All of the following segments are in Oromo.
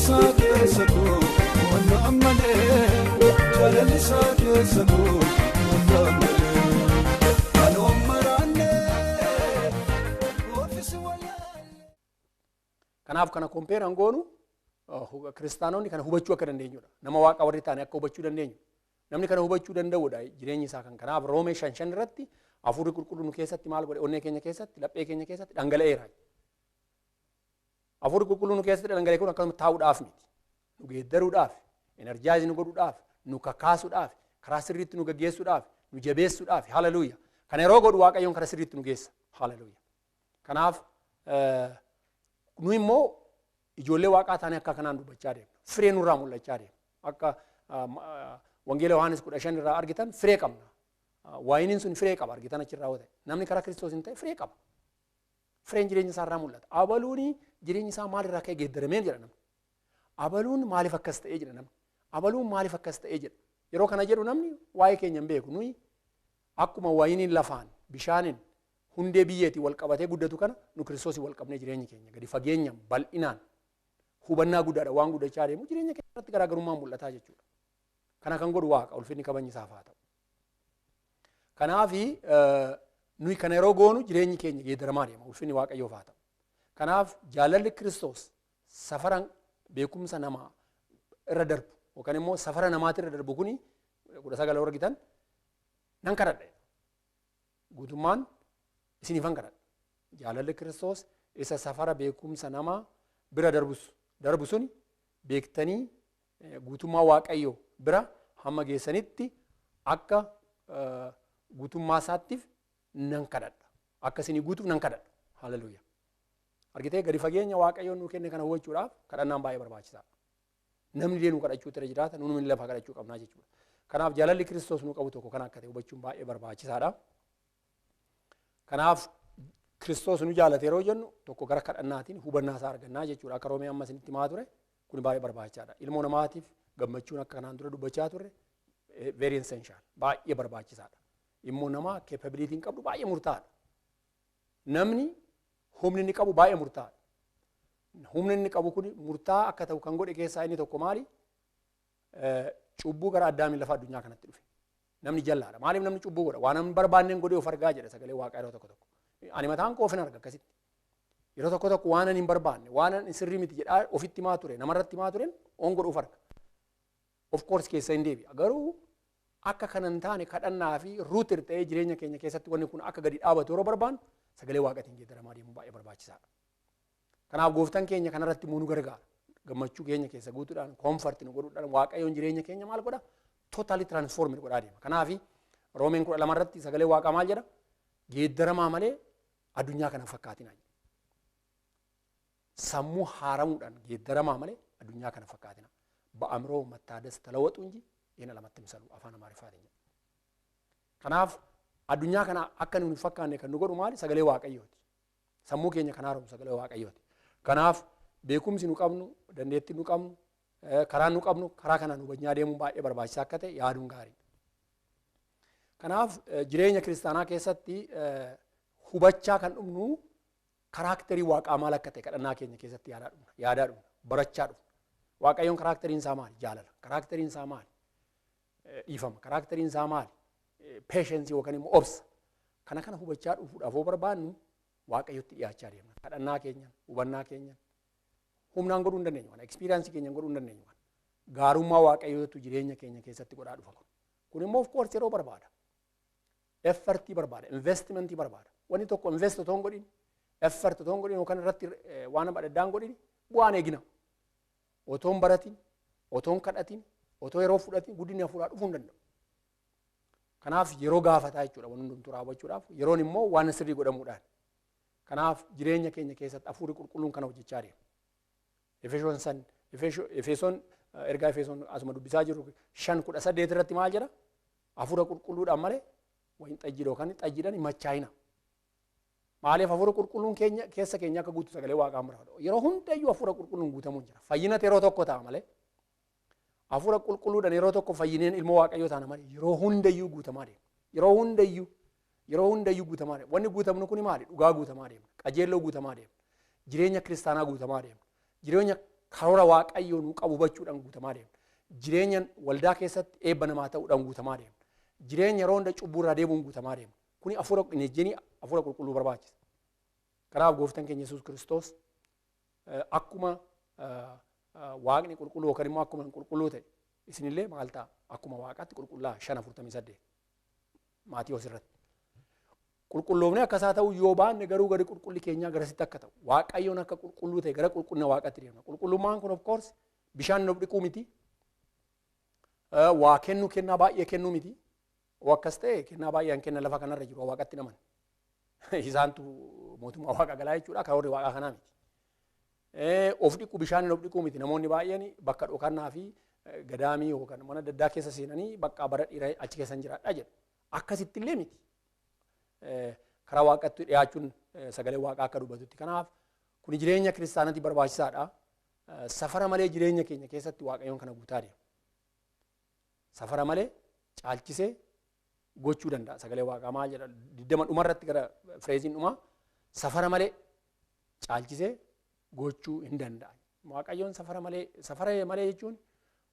Jaalalli keessa koo wanta malee jaalalli keessa koo wanta malee kan maraannee ofiisi walaalee. Kanaaf kana kompeeran goonu kiristaanonni kana hubachuu akka dandeenyudha. Nama waaqa warri taane akka hubachuu dandeenyu. Namni kana hubachuu danda'udha jireenyi isaa kan. Kanaaf Roomee 5:5 irratti hafuurri qulqulluun keessatti maal godhe onnee keenya keessatti laphee keenya keessatti dhangala'eera. Hafuurri qulqulluun keessatti dhangala'e kun akkasuma taa'uudhaaf miti. Nu geeddaruudhaaf, energize nu godhuudhaaf, nu kakaasuudhaaf, karaa sirriitti nu gaggeessuudhaaf, nu jabeessuudhaaf. Haleluuya. Kana yeroo godhu Waaqayyoon karaa sirriitti nu geessa. Haleluuya. Kanaaf nu immoo ijoollee waaqaa taane akka kanaan dubbachaa deemna. Firee nurraa mul'achaa deema. Akka Wangeela Yohaannis 15 irraa argitan firee qabna. Waayiniin sun firee qaba argitan achirraa yoo ta'e. Namni karaa Kiristoos hin ta'e firee qaba. Fireen jireenya isaa irraa mul'ata. Abaluun jireenya isaa maalirraa ka'e geeddaramee jedha namni. Abaluun maaliif akkas ta'ee jedha namni. Abaluun maaliif akkas ta'ee jedha. Yeroo kana jedhu namni waa'ee keenya hin beeku. Nuyi akkuma waayiniin lafaan bishaaniin hundee biyyeetiin wal qabatee guddatu kana nu Kiristoosii wal qabnee jireenya keenya gadi fageenyaan bal'inaan hubannaa guddaadha waan guddachaa deemu jireenya keenya irratti garaagarummaan mul'ataa jechuudha. Kana kan godhu waaqa ulfinni kabajni isaaf haa ta'u. Kanaafi nuyi kana yeroo goonu jireenyi keenya geeddaramaa deema ulfinni waaqayyoof haa ta'u. Kanaaf jaalalli Kiristoos safara beekumsa namaa irra darbu yookaan immoo safara namaatti irra darbu kuni 19 argitan nan kadhadha. Guutummaan isiniifan kadhadha. Jaalalli Kiristoos isa safara beekumsa namaa bira darbu suni beektanii guutummaa waaqayyoo bira hamma geessanitti akka guutummaa isaattiif nan kadhadha. Akka isinii guutuuf nan kadhadha. Haleluuya. Argitee gadi fageenya waaqayyoon nuu kenne kana hubachuudhaaf kadhannaan baay'ee barbaachisaadha. Namni illee nu kadhachuutti irra jiraata, nuuni lafa kadhachuu qabnaa jechuudha. Kanaaf jaalalli Kiristoos nuu qabu tokko kana akka ta'e hubachuun baay'ee barbaachisaadha. Kanaaf Kiristoos nu jaalate yeroo jennu tokko gara kadhannaatiin hubannaa isaa argannaa jechuudha. Akka Roomee amma isinitti himaa ture kun baay'ee barbaachisaadha. Ilmoo namaatiif gammachuun akka kanaan dura dubbachaa turre very essential baay'ee barbaachisaadha. Ilmoo namaa capability hin qabdu baay'ee murtaa'aadha. Namni humni inni qabu baay'ee murtaa'aadha. Humni inni qabu kun murtaa'aa akka ta'u kan godhe keessaa inni tokko maali? Cubbuu gara Addaamiin lafa addunyaa kanatti dhufe. Namni jallaadha. Maaliif namni cubbuu godha? Waan namni barbaanneen godhee of argaa jedha sagalee waaqaa yeroo tokko tokko. Ani mataan koo ofin arga akkasitti. Yeroo tokko tokko waan ani hin barbaanne, waan ani sirrii miti jedhaa ofitti himaa ture, namarratti himaa tureen oon godhu of arga. Of course keessa hin deebi'a. Garuu akka kana hin taane kadhannaa fi rooted ta'ee jireenya keenya keessatti wanni kun akka gadi dhaabatu yeroo barbaannu sagalee waaqaatiin geeddaramaa deemuun baay'ee barbaachisaadha. Kanaaf gooftaan keenya kanarratti immoo nu gargaara. Gammachuu keenya keessa guutuudhaan, comfort nu godhuudhaan waaqayyoon jireenya keenya maal godha? Totally transform godhaa deema. Kanaaf Roomeen 12 irratti sagalee waaqaa maal jedha? Geeddaramaa malee addunyaa kana fakkaatinaa jedha. Sammuu haaramuudhaan geeddaramaa malee addunyaa kana fakkaatinaa. በአእምሮ መታደስ ተለወጡ እንጂ ይህን አለማትምሰሉ afaan Amaariffaatiin jedha. Kanaaf addunyaa kana akka nuyi fakkaanne kan nu godhu maali? Sagalee waaqayyooti. Sammuu keenya kan haaramu sagalee waaqayyooti. Kanaaf beekumsi nu qabnu, dandeettii nu qabnu, karaan nu qabnu karaa kanaan hubannaa deemuun baay'ee barbaachisaa akka ta'e yaaduun gaariidha. Kanaaf jireenya kiristaanaa keessatti hubachaa kan dhumnu character waaqaa maal akka ta'e kadhannaa keenya keessatti yaadaa dhumna, yaadaa dhumna, barachaa dhumna. Waaqayyoon characteriin isaa maali? Jaalala. Characteriin isaa maali? Dhiifama. Characteriin isaa maali? Patience yookaan immoo obsa. Kana kana hubachaa dhufuudhaaf yoo barbaannu waaqayyotti dhiyaachaa deemna. Kadhannaa keenyan, hubannaa keenyan, humnaan godhuu hin dandeenyu kana, experience keenyan godhuu hin dandeenyu kana. Gaarummaa waaqayyootu jireenya keenya keessatti godhaa dhufa kun. Kun immoo of course yeroo barbaada. Effort barbaada, investment barbaada. Wanni tokko invest otoo hin godhin, effort otoo hin godhin yookaan irratti waan adda addaa hin godhin bu'aan eegina. Otoo hin baratin, otoo hin kadhatin, otoo yeroo fudhatin guddinni hafuuraa dhufuu hin danda'u. Kanaaf yeroo gaafataa jechuudha waan hundumtuu raawwachuudhaaf yeroon immoo waan sirrii godhamuudhaan. Kanaaf jireenya keenya keessatti hafuurri qulqulluun kana hojjechaa deema. Efesoon san Efesoon ergaa Efesoon asuma dubbisaa jiru 5:18 irratti maal jedha? Hafuura qulqulluudhaan malee wayin xajjiidha yookaan xajjiidhaan hin machaa'ina. Maaliif hafuura qulqulluun keenya keessa keenya akka guutu sagalee waaqaa muraasa. Yeroo hundayyuu hafuura qulqulluun guutamuun jira. Fayyinatu yeroo tokko ta'a malee. Hafuura qulqulluudhaan yeroo tokko fayyineen ilmoo waaqayyoo taana malee yeroo hundayyuu guutamaa deema. Yeroo hundayyuu yeroo hundayyuu guutamaa deema. Wanni guutamnu kuni maali? Dhugaa guutamaa deema. Qajeelloo guutamaa deema. Jireenya kiristaanaa guutamaa deema. Jireenya Karoora Waaqayyoo nuu qabu hubachuudhaan guutamaa deemna. Jireenya waldaa keessatti eebba namaa ta'uudhaan guutamaa deemna. Jireenya yeroo hunda cubbuu irraa deemuun guutamaa deemna. Kuni hafuura ejjenii hafuura qulqulluu barbaachisa. Kanaaf gooftaan keenya Yesuus Kiristoos akkuma waaqni qulqulluu yookaan immoo akkuma qulqulluu ta'e isinillee maal ta'a akkuma waaqaatti qulqullaa 5:48 Maatiyoos irratti. Qulqulloofne akkasaa ta'u yoo baanne garuu gadi qulqulli keenyaa garasitti akka ta'u Waaqayyoon akka qulqulluu ta'e gara qulqullina waaqatti deemna. Qulqullummaan kun of course bishaan nuuf dhiquu miti. Waa kennu kennaa baay'ee kennuu miti. Oo akkas ta'e kennaa baay'een kenna lafa kanarra jiru waaqatti naman. Isaantu mootummaa waaqa galaa jechuudha karoorri waaqaa kanaa miti. Of dhiqu bishaan of dhiquu miti namoonni baay'een bakka dhokannaa fi gadaamii yookaan mana adda addaa keessa seenanii bakka bara dhiira achi keessa hin jiraadha jedhu. Akkasitti illee miti. Karaa waaqatti dhiyaachuun sagalee waaqaa akka dubbatutti. Kanaaf kun jireenya kiristaanatti barbaachisaadha. Safara malee jireenya keenya keessatti Waaqayyoon kana guutaa deema. Safara malee caalchisee gochuu danda'a. Sagalee waaqaa maal jedha 20 dhumarratti gara fireeziin dhumaa safara malee caalchisee gochuu hin danda'a. Waaqayyoon safara malee jechuun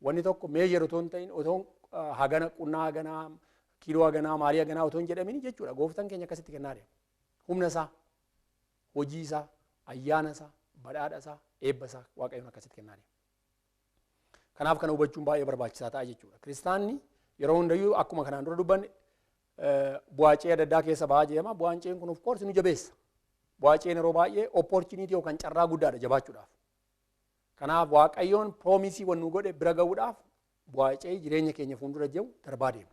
wanni tokko meeshaa otoo hin ta'in otoo hagana qunnaa haganaa kiiloo haganaa maalii haganaa otoo hin jedhamin jechuudha. Gooftaan keenya akkasitti kennaa deema. Humna isaa, hojii isaa, ayyaana isaa, badhaadha isaa, eebba isaa Waaqayyoon akkasitti kennaa deema. Kanaaf kana hubachuun baay'ee barbaachisaa ta'a jechuudha. Kiristaanni yeroo hundayyuu akkuma kanaan dura dubbanne bu'aacee adda addaa keessa ba'aa deema. Bu'aaceen kun of course nu jabeessa. Bu'aaceen yeroo baay'ee opportunity yookaan carraa guddaadha jabaachuudhaaf. Kanaaf Waaqayyoon proomisii waan nu godhe bira ga'uudhaaf bu'aacee jireenya keenya fuuldura jiru darbaa deema.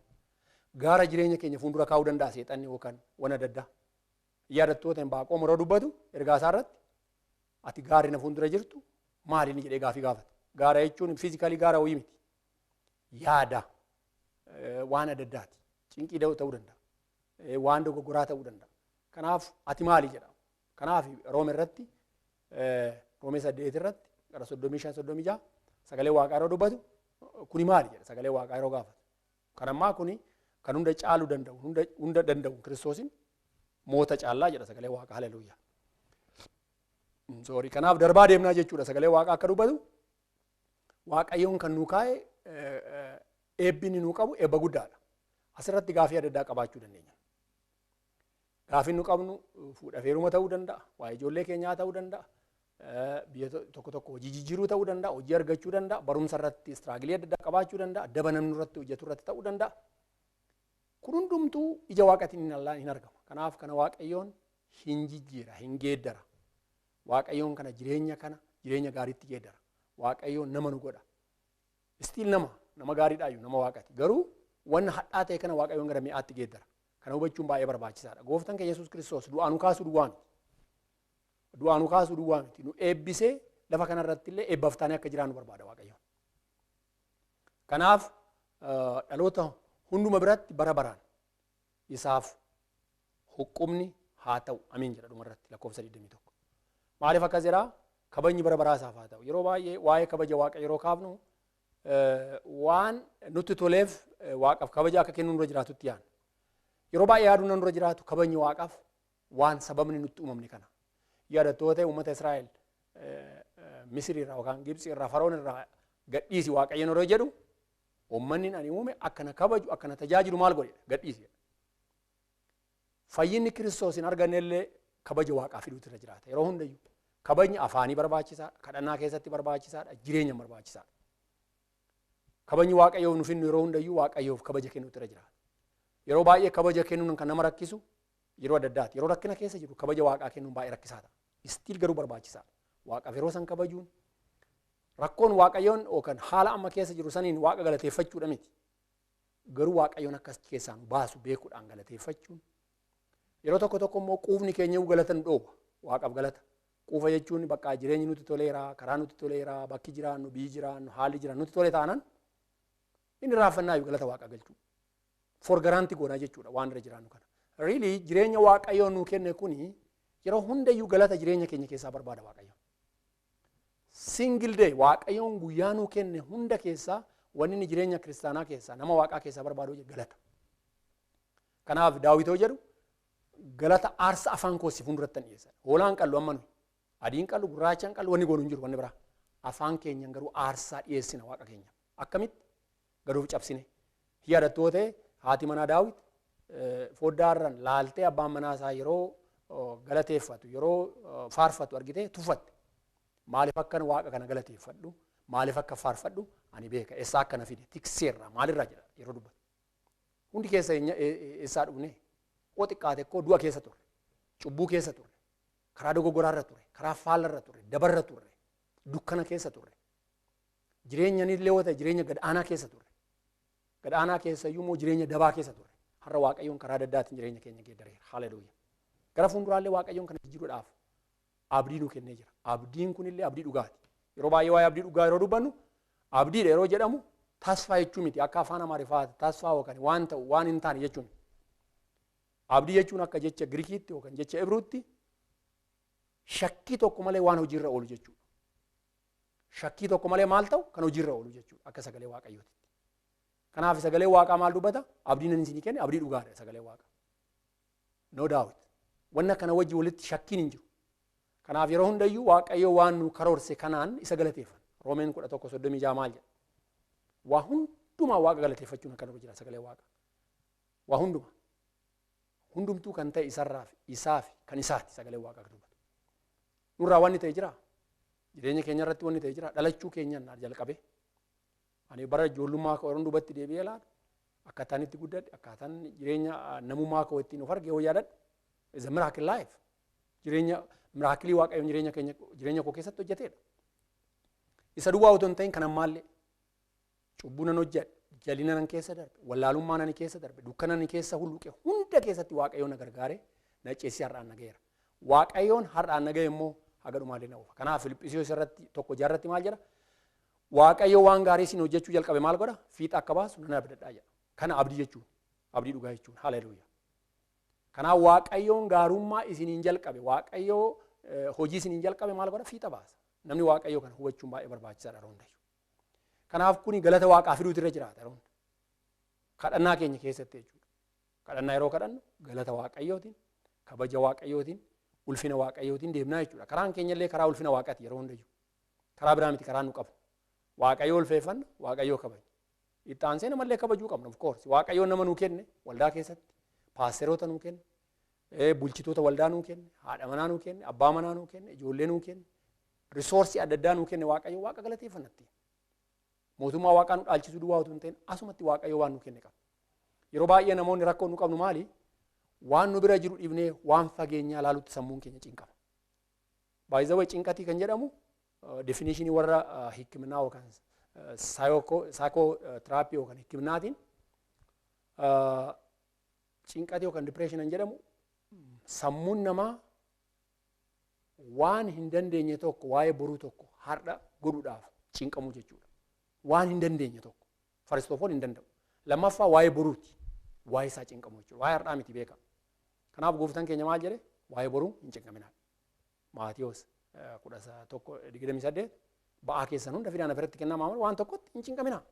Gaara jireenya keenya fuuldura kaa'uu danda'a seexanni yookaan waan adda addaa. Yaadattoota hin baaqoom yeroo dubbatu ergaa isaa irratti ati gaarri na fuuldura jirtu maali inni jedhee gaafii gaafata. Gaara jechuun fiizikalii gaara wayii miti. Yaada waan adda addaati. Cinqii ta'uu danda'a. Waan dogoggoraa ta'uu danda'a. Kanaaf ati maali jedha. Kanaaf Roome irratti Roome 8 irratti gara 35 36 sagalee waaqaa yeroo dubbatu kuni maali jedha sagalee waaqaa yeroo gaafatu. Kanammaa kuni kan hunda caaluu danda'u hunda danda'u Kiristoosin moota caallaa jedha sagalee waaqaa haleluuyaa. Sorry kanaaf darbaa deemnaa jechuudha sagalee waaqaa akka dubbatu Waaqayyoon kan nuu kaa'e eebbi inni nuu qabu eebba guddaadha. Asirratti gaafii adda addaa qabaachuu dandeenya. Gaafiin nu qabnu fuudha feeruma ta'uu danda'a, waa'ee ijoollee keenyaa ta'uu danda'a, biyya tokko tokko hojii jijjiiruu ta'uu danda'a, hojii argachuu danda'a, barumsa irratti istiraagilii adda addaa qabaachuu danda'a, daba namni irratti hojjetu irratti ta'uu danda'a. Kun hundumtuu ija waaqatiin hin argama. Kanaaf kana Waaqayyoon hin jijjiira, hin geeddara. Waaqayyoon kana jireenya gaariitti geeddara. Waaqayyoon nama nu godha. Istiil nama gaariidhaayyuu nama waaqati. Garuu wanna hadhaa ta'e kana Waaqayyoon gara mi'aatti geeddara. Kana hubachuun baay'ee barbaachisaadha. Gooftaan keenya Yesuus Kiristoos du'aa nu kaasuu duwwaa miti. Du'aa nu kaasuu duwwaa miti. Nu eebbisee lafa kanarratti illee eebbaaf taanee akka jiraannu barbaada Waaqayyoon. Kanaaf dhaloota hunduma biratti bara baraan isaaf huqqumni haa ta'u. Amiin jedha dhumarratti lakkoofsa 21. Maaliif akkas jedhaa? Kabajni bara baraa isaaf haa ta'u. Yeroo baay'ee waa'ee kabaja Waaqa yeroo kaafnu waan nutti toleef Waaqaaf kabaja akka kennu nurra jiraatutti yaadna. Yeroo baay'ee yaaduun nurra jiraatu kabajni Waaqaaf waan sababni nutti uumamne kana. Yaadattoota uummata Israa'el Misir irraa yookaan Gibxi irraa Faroon irraa gadhiisi Waaqayyoon yeroo jedhu uummanni ani uume akkana kabaju akkana tajaajilu maal godhe gadhiisi. Fayyinni Kiristoos hin arganne illee kabaja Waaqaa fiduutu irra jiraata. Yeroo hundayyuu kabajni afaanii barbaachisaadha, kadhannaa keessatti barbaachisaadha, jireenya barbaachisaadha. Kabajni Waaqayyoof nu finnu yeroo hundayyuu Waaqayyoof kabaja kennuutu irra jiraata. Yeroo baay'ee kabaja kennuun kan nama rakkisu yeroo adda addaati. Yeroo rakkina keessa jiru kabaja Waaqaa kennuun baay'ee rakkisaadha. Istiil garuu barbaachisaadha. Waaqaaf yeroo san kabajuun rakkoon Waaqayyoon yookaan haala amma keessa jiru saniin Waaqa galateeffachuudha miti. Garuu Waaqayyoon akkas keessaa nu baasu beekuudhaan galateeffachuun. Yeroo tokko tokko immoo quufni keenya galata nu dhoowwa. Waaqaaf galata. Quufa jechuun bakka jireenyi nuti toleera, karaa nuti toleera, bakki jiraannu, biyyi jiraannu, haalli jiraannu nuti tole taanaan inni raafannaa galata Waaqa galchuu. For garanti goonaa jechuudha waan irra jiraannu kana. Really jireenya Waaqayyoon nuu kenne kuni yeroo hundayyuu galata jireenya keenya keessaa barbaada Waaqayyoon. Single day Waaqayyoon guyyaa nuu kenne hunda keessaa wanni inni jireenya kiristaanaa keessaa nama Waaqaa keessaa barbaadu galata. Kanaaf Daawitoo jedhu galata aarsa afaan koo si fuulduratti dhiyeessa. Hoolaan qallu amma nuyi. Adiin qallu, gurraachaan qallu wanni goonu hin jiru wanni biraa. Afaan keenyan garuu aarsaa dhiyeessina waaqa keenya. Akkamitti? Gaduuf cabsine. Yaadattoo ta'e haati manaa Daawit foddaarran laaltee abbaan manaa isaa yeroo galateeffatu yeroo faarfatu argitee tuffatte. Maaliif akkan waaqa kana galateeffadhu? Maaliif akka faarfadhu? Ani beeka. Eessaa akka na fide? Tikseerra maalirraa jedha yeroo dubbatu. Hundi keessa eessaa dhufne? Koo xiqqaate koo du'a keessa turre. Cubbuu keessa turre. Karaa dogoggoraarra turre. Karaa faalarra turre. Dabarra turre. Dukkana keessa turre. Jireenya illee yoo ta'e jireenya gad-aanaa keessa turre. Gad-aanaa keessa iyyuu immoo jireenya dabaa keessa turre. Har'a Waaqayyoon karaa adda addaatiin jireenya keenya geeddareera. Haleluuyaa. Gara fuulduraallee Waaqayyoon kana jijjiiruudhaaf abdii nu kennee jira. Abdiin kunillee abdii dhugaati. Yeroo baay'ee waa'ee abdii dhugaa yeroo dubbannu abdiidha yeroo jedhamu tasfaa jechuu miti. Akka afaan Amaariffaa tasfaa yookaan waan ta'u waan hin taane jechuun. Abdii jechuun akka jecha Giriikiitti yookaan jecha Ibruutti shakkii tokko malee waan hojiirra oolu jechuudha. Shakkii tokko malee maal ta'u kan hojiirra oolu jechuudha akka sagalee Waaqayyootitti. Kanaaf sagalee Waaqaa maal dubbata? Abdiin inni isinii kenne abdii dhugaadha sagalee Waaqaa. No doubt. Wanna kana wajji walitti shakkiin hin jiru. Kanaaf yeroo hundayyuu Waaqayyo waan nu karoorse kanaan isa galateeffanna. Roomeen 11:36 maal jedha? Waa hundumaa Waaqa galateeffachuun akka nurra jira sagalee Waaqaa. Waa hundumaa. Hundumtuu kan ta'e isarraa fi isaa fi kan isaati sagalee Waaqaa kan dubbatu. Nurraa wanni ta'e jiraa? Jireenya keenya irratti wanni ta'e jiraa? Dhalachuu keenyaan jalqabe. Ani bara ijoollummaa koo yeroo duubatti deebi'ee ilaalu akkaataan itti guddadhe akkaataan jireenya namummaa koo ittiin of arge yoo yaadadhu is a miracle life. Jireenya miraakilii Waaqayyoon jireenya keenya jireenya koo keessatti hojjetedha. Isa duwwaa otoo hin ta'in kan ammaallee cubbuu nan hojjedhe, jalina nan keessa darbe, wallaalummaa nan keessa darbe, dukkana nan keessa hulluqe hunda keessatti Waaqayyoon na gargaare na ceesisee har'aan na ga'eera. Waaqayyoon har'aan na ga'e immoo haga dhumaallee na oofa. Kanaaf Filiphisiyuus irratti 1:6 maal jedha? Waaqayyo waan gaarii isin hojjechuu jalqabe maal godha? Fiixa akka baasu nan abdadhaa jedha. Kana abdii jechuun, abdii dhugaa jechuun. Haleluuyaa. Kanaaf Waaqayyoon gaarummaa isiniin jalqabe, Waaqayyo hojii isiniin jalqabe maal godha? Fiixa baasa. Namni Waaqayyo kana hubachuun baay'ee barbaachisaadha yeroo hundayyuu. Kanaaf kuni galata Waaqaa fiduutu irra jiraata yeroo hunda. Kadhannaa keenya keessatti jechuudha. Kadhannaa yeroo kadhannu galata Waaqayyootiin, kabaja Waaqayyootiin, ulfina Waaqayyootiin deemnaa jechuudha. Karaan keenya illee karaa ulfina Waaqaati yeroo hundayyuu. Karaa biraa miti karaan nu qabu. Waaqayyoo ulfeeffanna, Waaqayyoo kabajna. Itti aansee namallee kabajuu qabna of course. Waaqayyoon nama nuu kenne waldaa keessatti, paasteroota nuu kenne, bulchitoota waldaa nuu kenne, haadha manaa nuu kenne, abbaa manaa nuu kenne, ijoollee nuu kenne, risoorsii adda addaa nuu kenne Waaqayyo Waaqa galateeffannatti. Mootummaa Waaqaa nu dhaalchisuu duwwaa otoo hin ta'in asumatti Waaqayyo waan nu kenne qaba. Yeroo baay'ee namoonni rakkoo nu qabnu maali? Waan nu bira jiru dhiibnee waan fageenyaa ilaalutti sammuun keenya cinqama. By the way, cinqatii kan jedhamu definitionii warra hikimnaa yookaan saayikootiraappii yookaan hikimnaatiin cinqatii yookaan depression kan jedhamu sammuun namaa waan hin dandeenye tokko waa'ee boruu tokko har'a godhuudhaaf cinqamuu jechuudha. Waan hin dandeenye tokko first of all hin danda'u. Lammaffaa waa'ee boruuti. Waa'ee isaa cinqamuu jechuudha. Waa'ee har'aa miti beeka. Kanaaf gooftaan keenya maal jedhe? Waa'ee boruu hin cinqaminaa. Maatiyoos 11:28 ba'aa keessan hunda fidaan biratti kennaa maal waan tokkotti hin cinqaminaa.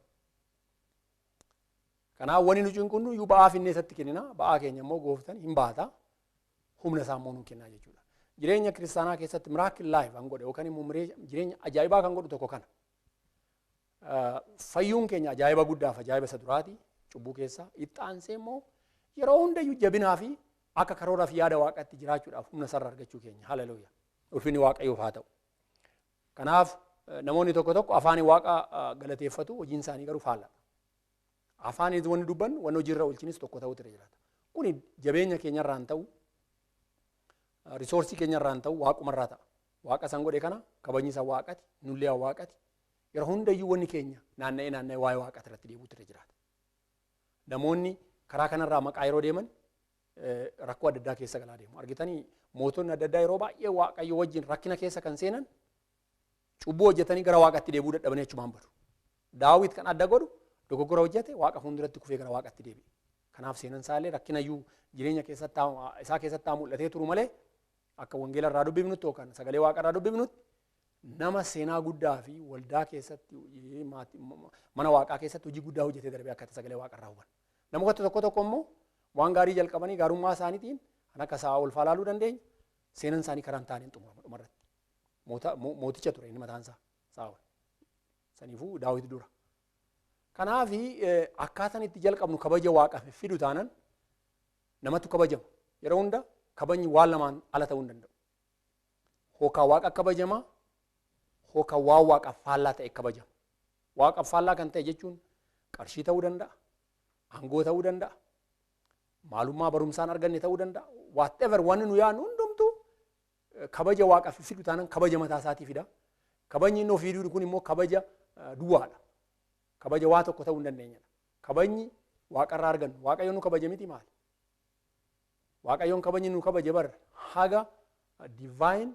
Kanaaf wanni nu cinqunnu iyyuu ba'aa finnee isatti kennina. Ba'aa keenya immoo gooftaan hin baata. Humna isaa immoo nu kennaa jechuudha. Jireenya kiristaanaa keessatti miracle life kan godhe yookaan immoo jireenya ajaa'ibaa kan godhu tokko kana. Fayyuun keenya ajaa'iba guddaaf ajaa'iba isa duraati cubbuu keessaa. Itti aansee immoo yeroo hundayyuu jabinaa fi akka karooraa fi yaada Waaqaatti jiraachuudhaaf humna sarara argachuu keenya. Haleluuyaa. Ulfinni Waaqayyoof haa ta'u. Kanaaf namoonni tokko tokko afaanii Waaqa galateeffatu hojiin isaanii garuu faalladha. Afaanii wanni dubbannu wanni hojiirra oolchinis tokko ta'utu irra jiraata. Kuni jabeenya keenyarraa hin ta'u, risoorsii keenyarraa hin ta'u, Waaqumarraa ta'a. Waaqa isaan godhe kana kabajni isaa Waaqati, nullee Waaqati. Yeroo hundayyuu wanni keenya naanna'ee naanna'ee waa'ee Waaqati irratti deebi'utu irra jiraata. Namoonni karaa kanarraa maqaa yeroo deeman rakkoo adda addaa keessa galaa deemu. Argitanii mootonni adda addaa yeroo baay'ee Waaqayyo wajjin rakkina keessa kan seenan cubbuu hojjetanii gara Waaqatti deebi'uu dadhabanii achumaan badu. Daawit kan adda godhu dogoggora hojjete Waaqa fuulduratti kufee gara Waaqatti deebi'e. Kanaaf seenan isaallee rakkinayyuu jireenya keessatti isaa keessatti mul'atee turu malee akka wangeela irraa dubbifnutti yookaan sagalee Waaqa irraa dubbifnutti nama seenaa guddaa fi waldaa keessatti mana Waaqaa keessatti hojii guddaa hojjetee darbee akka sagalee Waaqa irraa hubanna. Namoota tokko tokko immoo waan gaarii jalqabanii gaarummaa isaaniitiin kan akka Saa'ol fa'aa ilaaluu dandeenya. Seenan isaanii karaa hin taaneen xumurama dhumarratti. Mooticha ture inni mataan isaa. Saa'ol. Saniifuu Daawit dura. Kanaaf akkaataan itti jalqabnu kabaja waaqaaf fidu taanan namatu kabajama. Yeroo hunda kabajni waan lamaan ala ta'uu hin danda'u. Hookaa waaqa kabajama, hookaa waan waaqaaf faallaa ta'e kabajama. Waaqaaf faallaa kan ta'e jechuun qarshii ta'uu danda'a, aangoo ta'uu danda'a, maalummaa barumsaan arganne ta'uu danda'a. Whatever wanni nu yaadnu hundumtuu kabaja waaqaaf fidu taanan kabaja mataa isaatii fida. Kabajni inni ofii fidu kun immoo kabaja duwwaadha. Kabaja waa tokko ta'uu hin dandeenyedha. Kabajni waaqarraa argannu. Waaqayyoon nu kabaje miti maali? Waaqayyoon kabajni nu kabaje bar haga divine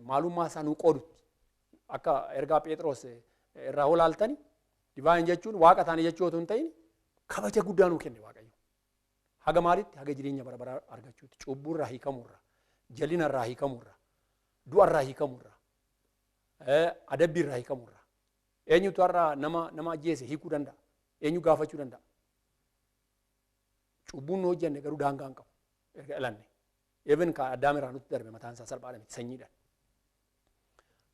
maalummaa isaa nu qoodutti. Akka ergaa Phexros irraa olaaltani divine jechuun waaqa taane jechuu otoo hin ta'in kabaja guddaa nuu kenne Waaqayyo. Haga maalitti? Haga jireenya bara baraa argachuutti. Cubbuurraa hiikamuurraa, jalinarraa hiikamuurraa, du'arraa hiikamuurraa, adabbiirraa hiikamuurraa. Eenyutu har'a nama ajjeese hiikuu danda'a? Eenyu gaafachuu danda'a? Cubbuun nu hojjenne garuu daangaa hin qabu. Erga dhalanne. Even kan Addaam irraa nutti darbe mataan isaa salphaadha miti sanyiidhaan.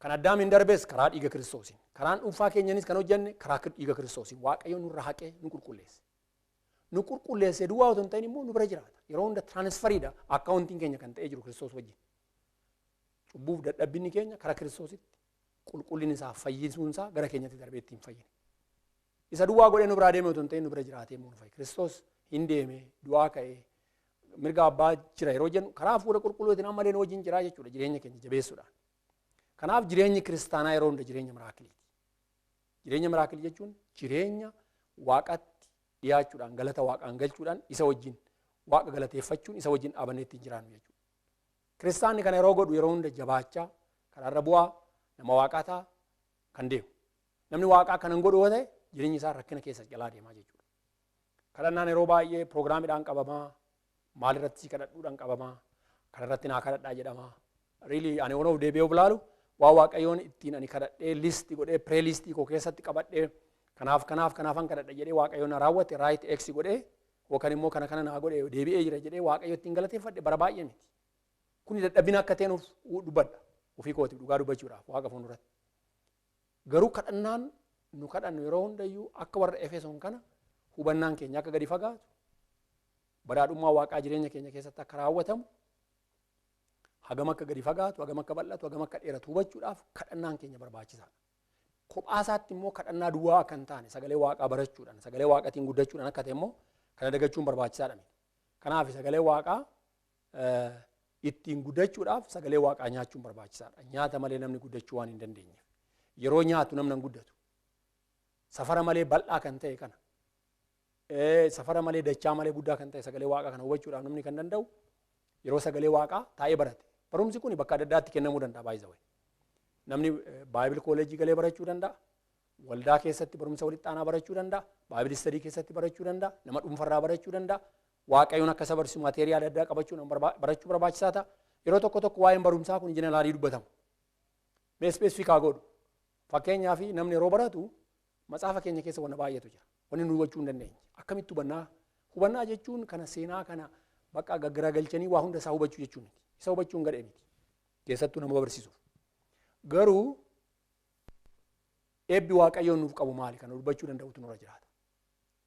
Kan Addaam hin darbes karaa dhiiga Kiristoosiin. Karaan dhuunfaa keenyanis kan hojjenne karaa dhiiga Kiristoosiin. Waaqayyo nurra haqee nu qulqulleesse. Nu qulqulleesse duwwaa otoo hin ta'in immoo nu bira jiraata. Yeroo hunda tiraansfariidha akkaawuntiin keenya kan ta'ee jiru Kiristoos wajjin. Cubbuuf dadhabbinni keenya karaa Kiristoositti qulqullinni isaa fayyisuun isaa gara keenyatti darbee ittiin fayyine. Isa duwwaa godhee nu biraa deeme otoo hin ta'in nu bira jiraatee immoo nu fayye. Kiristoos hin deeme, du'aa ka'ee, mirga abbaa jira yeroo jennu karaa hafuura qulqulluutiin ammallee nu wajjin jiraa jechuudha jireenya keenya jabeessuudhaan. Kanaaf jireenyi kiristaanaa yeroo hunda jireenya miraakiliiti. Jireenya miraakilii jechuun jireenya waaqatti dhiyaachuudhaan galata waaqaan galchuudhaan isa wajjin waaqa galateeffachuun isa wajjin dhaabannee ittiin jiraannu jechuudha. Kiristaanni kana yeroo godhu yeroo hunda jabaachaa karaarra bu'aa nama waaqaa ta'a kan deemu. Namni waaqaa kana hin godhu yoo ta'e jireenyi isaa rakkina keessa jalaa deemaa jechuudha. Kadhannaan yeroo baay'ee piroogiraamiidhaan qabamaa, maalirratti si kadhadhuudhaan qabamaa, kanarratti naa kadhadhaa jedhamaa. Really ani waan of deebi'ee of ilaalu waan waaqayyoon ittiin ani kadhadhee liistii godhee piree liistii koo keessatti qabadhee kanaaf kanaaf kanaafan kadhadha jedhee waaqayyoon na raawwate right X godhee yookaan immoo kana kana naa godhee deebi'ee jira jedhee waaqayyo ittiin galateeffadhe bara baay'ee miti. Kuni dadhabina akka ta'e nuuf dubbadha ofii kootiif dhugaa dubbachuudhaaf waaqa fuulduratti. Garuu kadhannaan nu kadhannu yeroo hundayyuu akka warra Efesoon kana hubannaan keenya akka gadi fagaatu badhaadhummaa waaqaa jireenya keenya keessatti akka raawwatamu hagam akka gadi fagaatu, hagam akka bal'atu, hagam akka dheeratu hubachuudhaaf kadhannaan keenya barbaachisaadha. Kophaa isaatti immoo kadhannaa duwwaa akka hin taane sagalee waaqaa barachuudhaan, sagalee waaqatiin guddachuudhaan akka ta'e immoo kana dagachuun barbaachisaadha. Kanaaf sagalee waaqaa ittiin guddachuudhaaf sagalee waaqaa nyaachuun barbaachisaadha. Nyaata malee namni guddachuu waan hin dandeenyeef. Yeroo nyaatu namni hin guddatu. Safara malee bal'aa kan ta'e kana. Safara malee dachaa malee guddaa kan ta'e sagalee waaqaa kana hubachuudhaaf namni kan danda'u yeroo sagalee waaqaa taa'ee barate. Barumsi kun bakka adda addaatti kennamuu danda'a baay'ee. Namni Bible college galee barachuu danda'a. Waldaa keessatti barumsa walitti aanaa barachuu danda'a. Bible study keessatti barachuu danda'a. Nama dhuunfarraa barachuu danda'a. Waaqayyoon akka isa barsiisu material adda addaa qabachuu barachuu barbaachisaa ta'a. Yeroo tokko tokko waa'een barumsaa kun general dubbatamu. Mee specific haa godhu. Fakkeenyaaf namni yeroo baratu matsaafa keenya keessa wanna baay'eetu jira. Wanni nu hubachuu hin dandeenye. Akkamitti hubannaa? Hubannaa jechuun kana seenaa kana bakka gaggaragalchanii waa hunda isaa hubachuu jechuu miti. Isa hubachuun gadhee miti. Keessattuu nama barsiisuuf. Garuu eebbi waaqayyoon nuuf qabu maali? Kana dubbachuu danda'utu nurra jiraata.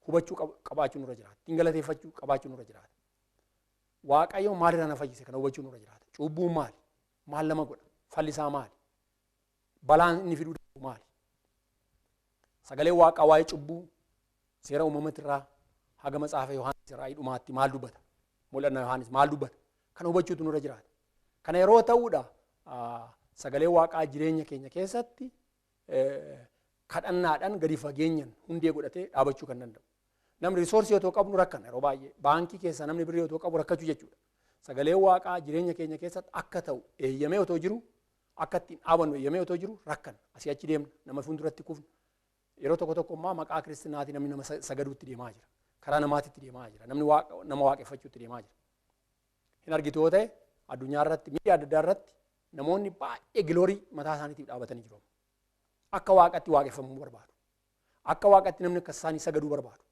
Hubachuu qabaachuu nurra jiraata. Ittiin galateeffachuu qabaachuu nurra jiraata. Waaqayyoon maalirraa na fayyise? Kana hubachuu nurra jiraata. Cubbuun maali? Maal nama godha? Falli isaa maali? Balaan inni fiduu danda'u maali? Sagaleen waaqaa waa'ee cubbuu seera uumamatirraa haga matsaafa Yohaannis raa'ii dhumaatti maal dubbata? Mul'anna Yohaannis maal dubbata? Kana hubachuutu nurra jiraata. Kana yeroo ta'uudha sagalee waaqaa jireenya keenya keessatti kadhannaadhaan gadi fageenyaan hundee godhatee dhaabachuu kan danda'u. Namni resource otoo qabnu rakkana yeroo baay'ee. Baankii keessa namni birrii otoo qabu rakkachuu jechuudha. Sagalee waaqaa jireenya keenya keessatti akka ta'u eeyyamee otoo jiru akka ittiin dhaabannu eeyyamee otoo jiru rakkana. Asii achi deemna nama fuulduratti kufna. Yeroo tokko tokko immoo maqaa kiristinaatiin namni nama sagaduutti deemaa jira. Karaa namaatitti deemaa jira. Namni nama waaqeffachuutti deemaa jira. Hin argitu yoo ta'e addunyaa irratti miidiyaa adda addaa irratti namoonni baay'ee glory mataa isaaniitiif dhaabatanii jiru. Akka waaqatti waaqeffamuu barbaadu. Akka waaqatti namni akka isaanii sagaduu barbaadu.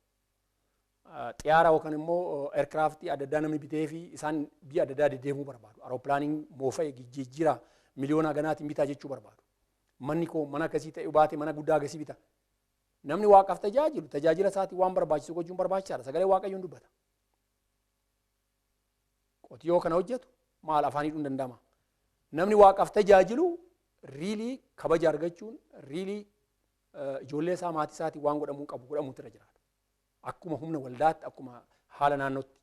Xiyyaara yookaan immoo aircraft adda addaa namni bitee fi isaan biyya adda addaa deddeemuu barbaadu. Aeroplaaniin moofa'e jijjiira miliyoona ganaatiin bitaa jechuu barbaadu. Manni koo mana akkasii ta'e baate mana guddaa akkasii bita. Namni waaqaaf tajaajilu tajaajila isaatii waan barbaachisu gochuun barbaachisaadha. Sagalee Waaqayyoon dubbata. Qotiyoo kana hojjetu maal afaan hidhuun danda'ama. Namni waaqaaf tajaajilu riilii kabaja argachuun riilii ijoollee isaa maatii isaatii waan godhamuu qabu godhamuutu irra jiraata. Akkuma humna waldaatti akkuma haala naannootti.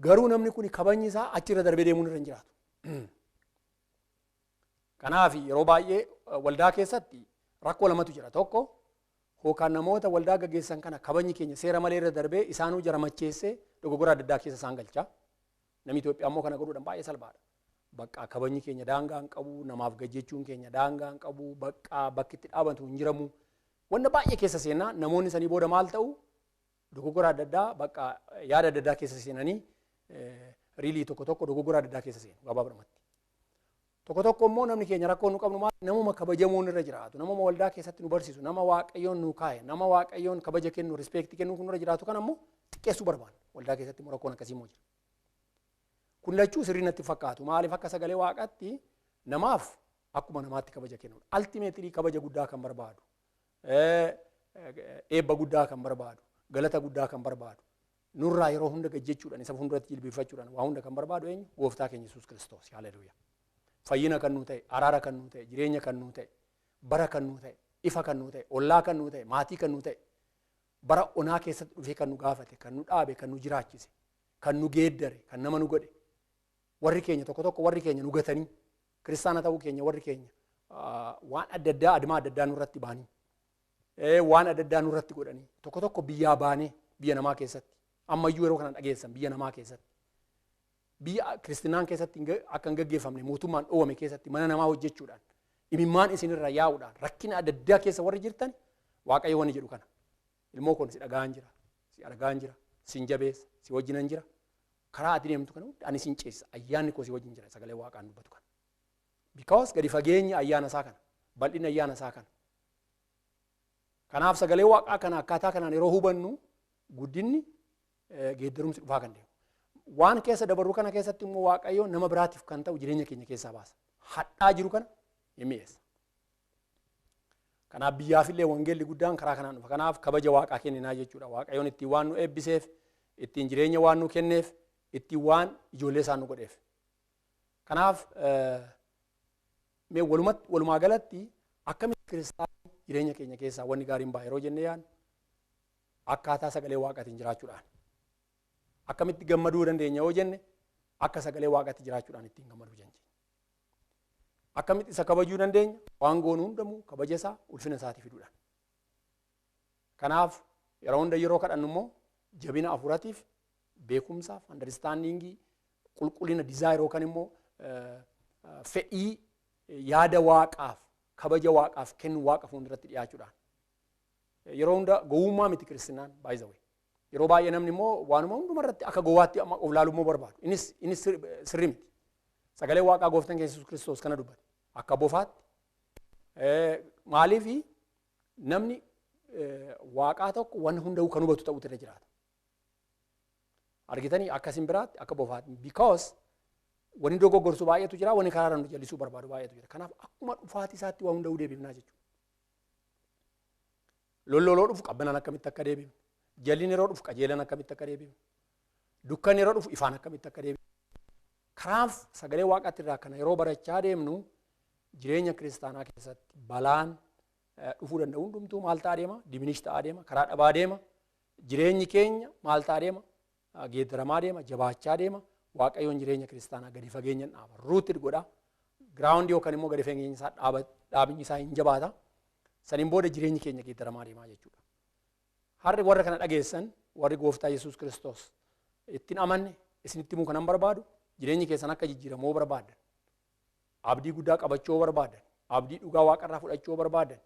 Garuu namni kun kabajni isaa achirra darbee deemuun irra hin jiraatu. Kanaaf yeroo baay'ee waldaa keessatti rakkoo lamatu jira. Tokko hookaan namoota waldaa gaggeessan kana kabajni keenya seera malee irra darbee isaanuu jara macheessee dogoggora adda addaa keessa isaan galcha. Namni Itoophiyaa immoo kana godhuudhaan baay'ee salphaadha. Bakka kabajni keenya daangaa hin qabu, namaaf gajjechuun keenya daangaa hin qabu, bakka bakki itti dhaabatu hin jiramu. Wanta baay'ee keessa seenaa namoonni sanii booda maal ta'u dogoggora adda addaa bakka yaada adda addaa keessa seenanii riilii tokko tokko dogoggora adda addaa keessa seenu gabaabumatti. Tokko tokko immoo namni keenya rakkoo nu qabnu maal namuma kabajamuun irra jiraatu, namuma waldaa keessatti nu barsiisu, nama Waaqayyoon nu kaa'e, nama Waaqayyoon kabaja kennu, rispeektii kennu kun irra jiraatu kan ammoo xiqqeessuu barbaanna. Waldaa keessatti immoo rakkoon akkasii immoo jira. Kun lachuu sirrii natti fakkaatu. Maaliif akka sagalee Waaqaatti namaaf akkuma namaatti kabaja kennuudha. Ultimately kabaja guddaa kan barbaadu, eebba guddaa kan barbaadu, galata guddaa kan barbaadu, nurraa yeroo hunda gajjechuudhaan isa fuulduratti jilbeeffachuudhaan waa hunda kan barbaadu eenyu? Gooftaa keenya Yesuus Kiristoos. Haleluuyaa. Fayyina kan nuu ta'e, araara kan nuu ta'e, jireenya kan nuu ta'e, bara kan nuu ta'e, ifa kan nuu ta'e, ollaa kan nuu ta'e, maatii kan nuu ta'e, bara onaa keessatti dhufee kan nu gaafate, kan nu dhaabe, kan nu jiraachise, kan nu geeddare, kan nama nu godhe. Warri keenya tokko tokko warri keenya nu gatanii, kiristaana ta'uu keenya warri keenya waan adda addaa admaa adda addaa nurratti baanii, waan adda addaa nurratti godhanii, tokko tokko biyyaa baanee biyya namaa keessatti, ammayyuu yeroo kana dhageessan biyya namaa keessatti. Biyya kiristinaan keessatti akka hin gaggeeffamne mootummaan dhoowwame keessatti mana namaa hojjechuudhaan imimmaan isinirra yaa'uudhaan rakkina adda addaa keessa warri jirtan Waaqayyo wanni jedhu kana. Ilmoo kun si dhaga'aan jira, si argaan jira, si jabeessa, si wajjinan jira. Karaa ati deemtu kana hunda ani sin ceessa, ayyaanni koo si wajjin jira sagalee Waaqaan dubbatu kana. Because gadi fageenyi ayyaana isaa kana, bal'inni ayyaana isaa kana. Kanaaf sagalee Waaqaa kana akkaataa kanaan yeroo hubannu guddinni geeddarumsi dhufaa kan deemu. Waan keessa dabarru kana keessatti immoo Waaqayyo nama biraatiif kan ta'u jireenya keenya keessaa baasa. Hadhaa jiru kana hin mi'eessa. Kanaaf biyyaafillee wangeelli guddaan karaa kanaan dhufa. Kanaaf kabaja Waaqaa kenninaa jechuudha. Waaqayyoon ittiin waan nu eebbiseef, ittiin jireenya waan nu kenneef, ittiin waan ijoollee isaan nu godheef. Kanaaf mee walumaa galatti akkamitti kiristaanni jireenya keenya keessaa wanni gaariin ba'a yeroo jennee yaadnu akkaataa sagalee Waaqaatiin jiraachuudhaan. Akkamitti gammaduu dandeenya yoo jenne akka sagalee Waaqaatti jiraachuudhaan ittiin gammaduu dandeenya. Akkamitti isa kabajuu dandeenya? Waan goonu hundamuu kabaja isaa ulfina isaatii fiduudhaan. Kanaaf yeroo hunda yeroo kadhannu immoo jabina hafuuratiif, beekumsaaf, understandingii, qulqullina desire yookaan immoo fedhii yaada Waaqaaf, kabaja Waaqaaf kennu Waaqa fuulduratti dhiyaachuudhaan. Yeroo hunda gowwummaa miti kiristinaan by the way. Yeroo baay'ee namni immoo waanuma hundumarratti akka gowwaatti amma of ilaaluu immoo barbaadu. Innis sirrii miti. Sagalee Waaqaa gooftaan keenya Yesuus Kiristoos kana dubbate. Akka bofaatti. Maaliif namni Waaqaa tokko waan hunda'uu kan hubatu ta'utu irra jiraata. Argitanii akka simbiraatti akka bofaatti. Because wanni dogoggorsu baay'eetu jira, wanni karaarra nu jallisuu barbaadu baay'eetu jira. Kanaaf akkuma dhufaatii isaatti waan hunda'uu deebifnaa jechuudha. Lolloloo dhufu qabbanaan akkamitti akka deebifnu. Jalliin yeroo dhufu qajeelaan akkamitti akka deebifnu. Dukkanni yeroo dhufu ifaan akkamitti akka deebifnu. Kanaaf sagalee Waaqaatti irraa kana yeroo barachaa deemnu jireenya kiristaanaa keessatti balaan dhufuu danda'u hundumtuu maal ta'aa deema? Diminish ta'aa deema, karaa dhabaa deema. Jireenyi keenya maal ta'aa deema? Geeddaramaa deema, jabaachaa deema. Waaqayyoon jireenya kiristaanaa gadi fageenyaan dhaaba. Rooted godha. Ground yookaan immoo gadi fageenya isaa dhaabinyi isaa hin jabaata. Saniin booda jireenyi keenya geeddaramaa deemaa jechuudha. Harri warra kana dhageessan warri gooftaa Yesuus Kiristoos ittiin amanne isinitti himuu kanan barbaadu jireenyi keessan akka jijjiiramoo barbaadan, abdii guddaa qabachuu barbaadan, abdii dhugaa Waaqarraa fudhachuu barbaadan,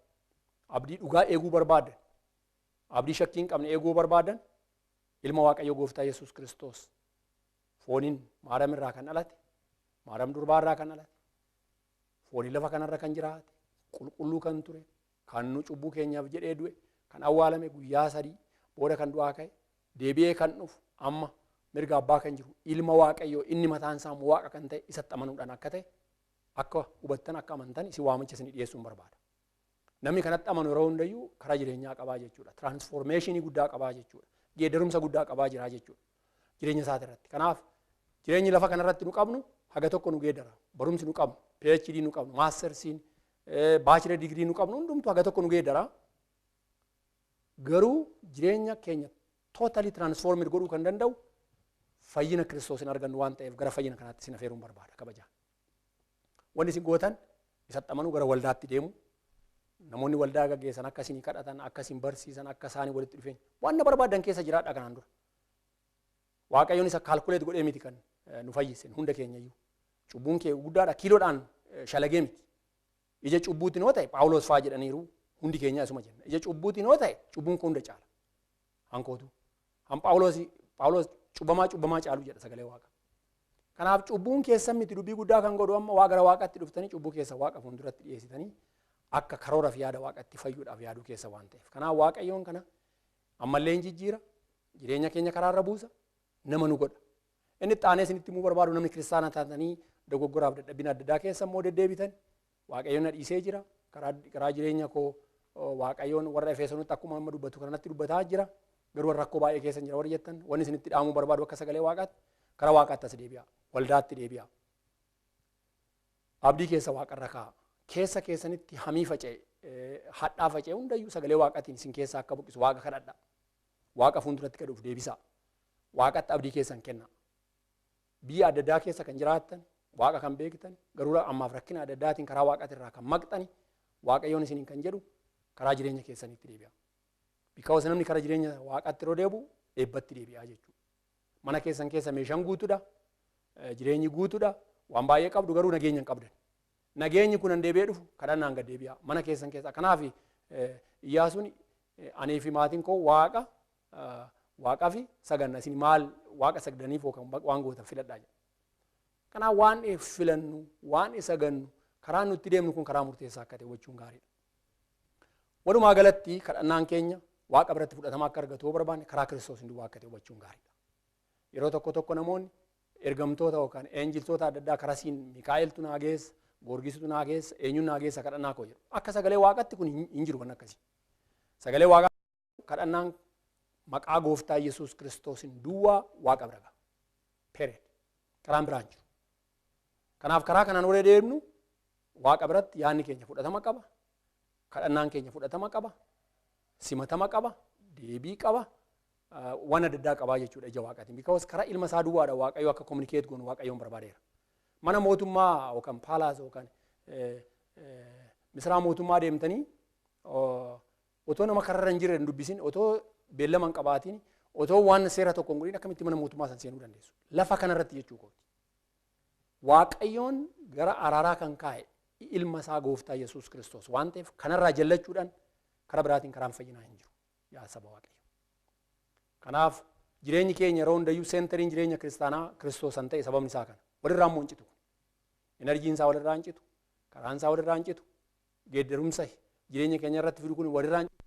abdii dhugaa eeguu barbaadan, abdii shakkii hin qabne eeguu barbaadan, ilma Waaqayyoo gooftaa Yesuus Kiristoos fooniin Maariyaam irraa kan dhalate, Maariyaam durbaa irraa kan dhalate, fooniin lafa kanarra kan jiraate, qulqulluu kan ture, kan nu cubbuu keenyaaf jedhee du'e, kan awwaalame guyyaa sadii booda kan du'aa ka'e, deebi'ee kan dhufu amma mirga abbaa kan jiru ilma Waaqayyoo inni mataan isaa Waaqa kan ta'e isatti amanuudhaan akka ta'e Akka hubattan akka amantan isin waamicha isin dhiyeessuun barbaada. Namni kanatti amanu yeroo hundayyuu karaa jireenyaa qabaa jechuudha. Tiraansfoormeeshinii guddaa qabaa jechuudha. Geeddarumsa guddaa qabaa jira jechuudha. Jireenya isaati irratti. Kanaaf jireenyi lafa kanarratti nu qabnu haga tokko nu geeddara. Barumsi nu qabnu, PhD nu qabnu, maastersiin, baachila digirii nu qabnu hundumtu haga tokko nu geeddara. Garuu jireenya keenya tootali tiraansfoormii godhuu kan danda'u fayyina Kiristoos hin argannu waan ta'eef gara fayyina kanaatti isin afeeruun barbaada kabajaan. Wanni isin gootan isatti amanuu gara waldaatti deemu. Namoonni waldaa gaggeessan akka isin kadhatan, akka isin barsiisan, akka isaanii walitti dhufeenya. Waan na barbaadan keessa jiraadha kanaan dura. Waaqayyoon isa kaalkuleet godhee miti kan nu fayyisen hunda keenya iyyuu. Cubbuun kee guddaadha kiiloodhaan shalagee miti. Ija cubbuutiin yoo ta'e Phaawulos faa jedhaniiru hundi keenya isuma jenna. Ija cubbuutiin yoo ta'e cubbuun koo hunda caala. Hankootu. Han Phaawulos cubbamaa cubbamaa caalu jedha sagalee Waaqa. Kanaaf cubbuun keessan miti dubbii guddaa kan godhu amma waa gara Waaqatti dhuftanii cubbuu keessa Waaqa fuulduratti dhiyeessitanii akka karoora fi yaada Waaqatti fayyuudhaaf yaaduu keessa waan ta'eef. Kanaaf Waaqayyoon kana ammallee hin jijjiira, jireenya keenya karaarra buusa, nama nu godha. Inni xaanee isinitti himuu barbaadu namni kiristaana taatanii dogoggoraaf dadhabina adda addaa keessa immoo deddeebitan Waaqayyoon na dhiisee jira. Karaa jireenya koo Waaqayyoon warra Efesoonitti akkuma amma dubbatu kanatti dubbataa jira. Garuu rakkoo baay'ee keessa jira warri jettan wanni isinitti dhaamuu barbaadu akka sagalee Waaqaatti karaa Waaqaatti as deebi'a. Waldaatti deebi'a. Abdii keessa Waaqarra kaa'a. Keessa keessanitti hamii faca'e, hadhaa faca'e hundayyuu sagalee Waaqaatiin isin keessa akka buqqisu Waaqa kadhadha. Waaqa fuulduratti gadhuuf deebisa. Waaqatti abdii keessan kenna. Biyya adda addaa keessa kan jiraattan, Waaqa kan beektan, garuu ammaaf rakkina adda addaatiin karaa Waaqaatirraa kan maqxani, Waaqayyoon isiniin kan jedhu karaa jireenya keessanitti deebi'a. Because namni karaa jireenya Waaqaatti yeroo deebi'u eebbatti deebi'a jechuudha. Mana keessan keessa meeshaan guutuudha, jireenyi guutuudha, waan baay'ee qabdu garuu nageenya hin qabdan. Nageenyi kun hin deebi'ee dhufu kadhannaan gad deebi'a. Mana keessan keessa. Kanaaf Iyyaasuun anii fi maatiin koo Waaqa Waaqaa fi saganna isin maal Waaqa sagadaniif yookaan waan gootan filadhaa jedha. Kanaaf waan filannu, waan sagannu, karaan nutti deemnu kun karaa murteessaa akka ta'e hubachuun gaariidha. Walumaa galatti kadhannaan keenya Waaqa biratti fudhatama akka argatu yoo barbaanne karaa Kiristoos hin duwwaa akka ta'e hubachuun gaariidha. Yeroo tokko tokko namoonni ergamtoota yookaan eenjiltoota adda addaa karaa siin Mikaa'eltu naa geessa, Goorgisitu naa geessa, eenyuun naa geessa kadhannaa koo jedhu. Akka sagalee Waaqatti kun hin jiru waan akkasii. Sagalee Waaqaa kadhannaan maqaa Gooftaa Yesuus Kiristoosiin duwwaa Waaqa bira ga'a. Period. Karaan biraan jiru. Kanaaf karaa kanaan warra deemnu Waaqa biratti yaadni keenya fudhatama qaba. Kadhannaan keenya fudhatama qaba. Simatama qaba. Deebii qaba. Waan adda addaa qabaa jechuudha ija Waaqaatiin. Because karaa ilma isaa duwwaadha Waaqayyo akka communicate goonu Waaqayyoon barbaadeera. Mana mootummaa yookaan paalaas yookaan misraa mootummaa deemtanii otoo nama kararra hin jirre hin dubbisin, otoo beellama hin qabaatiin, otoo waan seera tokko hin godhin akkamitti mana mootummaa san seenuu dandeessu? Lafa kanarratti jechuu kooti. Waaqayyoon gara araaraa kan kaa'e ilma isaa Gooftaa Yesuus Kiristoos waan ta'eef kanarraa jallachuudhaan karaa biraatiin karaan fayyinaa hin jiru. Yaa saba Waaqayyo. Kanaaf jireenyi keenya yeroo hundayyuu seentariin jireenya kiristaanaa Kiristoos kan ta'e sababni isaa kana. Walirraa immoo hin citu. Enerjiin isaa walirraa hin citu. Karaan isaa walirraa hin citu. Geeddarumsa jireenya keenya irratti fidu kun walirraa hin citu.